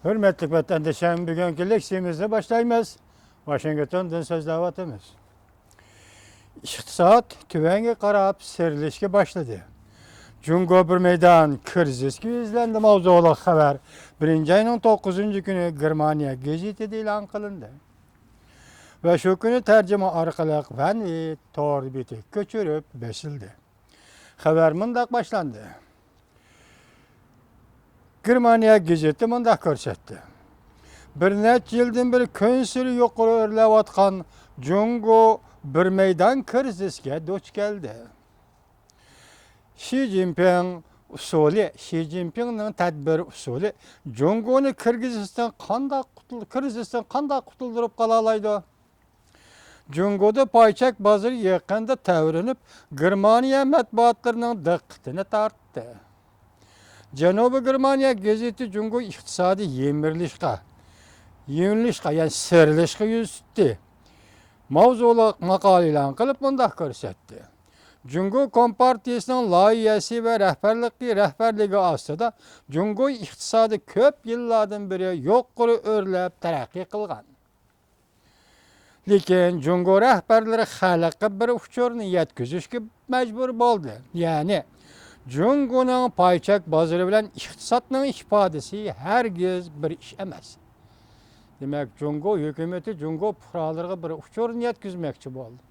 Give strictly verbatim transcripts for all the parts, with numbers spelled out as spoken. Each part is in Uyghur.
ھۆرمەتلىك ۋەتەندىشىم، بۈگۈنكى لېكسىيىمىزنى باشلايمىز. ۋاشىنگتوندىن سۆزلەۋاتىمىز. ئىقتىساد تۆۋەنگە قاراپ سىيرىلىشكە باشلىدى. جۇڭگو بىر مەيدان كىرىزىسكە يۈزلەندى ماۋزۇلۇق خەۋەر بىرىنچى ئاينىڭ توققۇزىنچى كۈنى گېرمانىيە گېزىتىدە ئېلان قىلىندى. ۋە شۇ كۈنى تەرجىمە ئارقىلىق ۋەن ۋېي تور بېتىگە كۆچۈرۈپ بېسىلدى. خەۋەر مۇنداق باشلاندى. گېرمانىيە گېزىتى مۇنداق كۆرسەتتى. بىر نەچچە يىلدىن بېرى كۈنسېرى يۇقىرى ئۆرلەۋاتقان جۇڭگو بىر مەيدان كىرىزىسكە دۇچ كەلدى. شى جىنپىڭ ئۇسۇلى، شى جىنپىڭنىڭ تەدبىر ئۇسۇلى جۇڭگونى كىرىزىستىن قانداق قۇتۇل-، كىرىزىستىن قانداق قۇتۇلدۇرۇپ قالالايدۇ؟ جۇڭگودا پاي چەك بازىرى يېقىندا تەۋرىنىپ، گېرمانىيە مەتبۇئاتلىرىنىڭ دىققىتىنى تارتتى. جەنۇبىي گېرمانىيە گېزىتى جۇڭگو ئىقتىسادى يىمىرىلىشقا، يىمىرىلىشقا، يەنى سىيرىلىشقا يۈز تۇتتى. ماۋزۇلۇق ماقالە ئېلان قىلىپ مۇنداق كۆرسەتتى. جۇڭگو كومپارتىيىسىنىڭ لايىھەسى ۋە رەھبەرلىكى، رەھبەرلىكى ئاستىدا جۇڭگو ئىقتىسادى كۆپ يىللاردىن بېرى يۇقىرى ئۆرلەپ تەرەققىي قىلغان. لېكىن جۇڭگو رەھبەرلىرى خەلققە بىر ئۇچۇرنى يەتكۈزۈشكە مەجبۇر بولدى. يەنى، جۇڭگونىڭ پاي چەك بازىرى بىلەن ئىقتىسادنىڭ ئىپادىسى ھەرگىز بىر ئىش ئەمەس. دېمەك، جۇڭگو ھۆكۈمىتى جۇڭگو پۇقرالىرىغا بىر ئۇچۇرنى يەتكۈزمەكچى بولدى.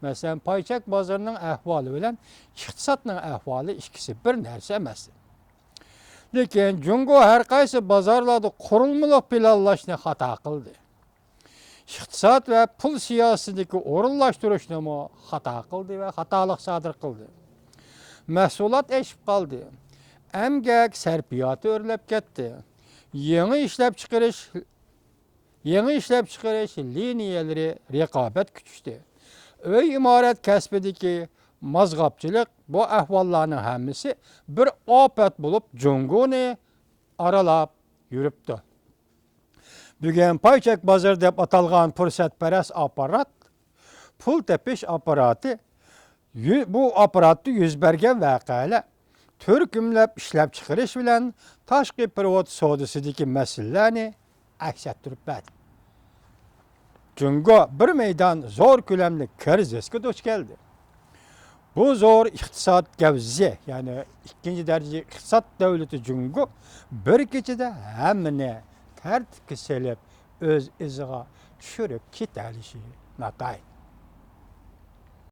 مەسىلەن، پاي چەك بازىرىنىڭ ئەھۋالى بىلەن ئىقتىسادنىڭ ئەھۋالى ئىككىسى بىر نەرسە ئەمەس. لېكىن جۇڭگو ھەر قايسى بازارلاردا قۇرۇلمىلىق پىلانلاشنى خاتا قىلدى. ئىقتىساد ۋە پۇل سىياسىتىدىكى ئورۇنلاشتۇرۇشنىمۇ خاتا قىلدى ۋە خاتالىق سادىر قىلدى. مەھسۇلات ئېشىپ قالدى. ئەمگەك سەرپىياتى ئۆرلەپ كەتتى. يېڭى ئىشلەپچىقىرىش، يېڭى ئىشلەپچىقىرىش لىنىيەلىرى رىقابەت كۈچۈشتى. ئۆي ئىمارەت كەسپىدىكى مازغاپچىلىق، بۇ ئەھۋاللارنىڭ ھەممىسى بىر ئاپەت بولۇپ جۇڭگونى ئارىلاپ يۈرۈپتۇ. بۈگۈن پاي چەك بازىرى دەپ ئاتالغان پۇرسەتپەرەس ئاپپارات، پۇل تېپىش ئاپپاراتى، يۈ-، بۇ ئاپپاراتتا يۈز بەرگەن ۋەقەلەر تۈركۈملەپ ئىشلەپچىقىرىش بىلەن تاشقى پېرېۋوت سودىسىدىكى مەسىلىلەرنى ئەكس ئەتتۈرۈپ بەردى. جۇڭگو بىر مەيدان زور كۆلەملىك كىرىزىسكە دۇچ كەلدى. بۇ زور ئىقتىساد گەۋزىسى، يەنى ئىككىنچى دەرىجىلىك ئىقتىساد دۆلىتى جۇڭگو بىر كېچىدە ھەممىنى تەرتىپكە سېلىپ، ئۆز ئىزىغا چۈشۈرۈپ كېتەلىشى ناتايىن.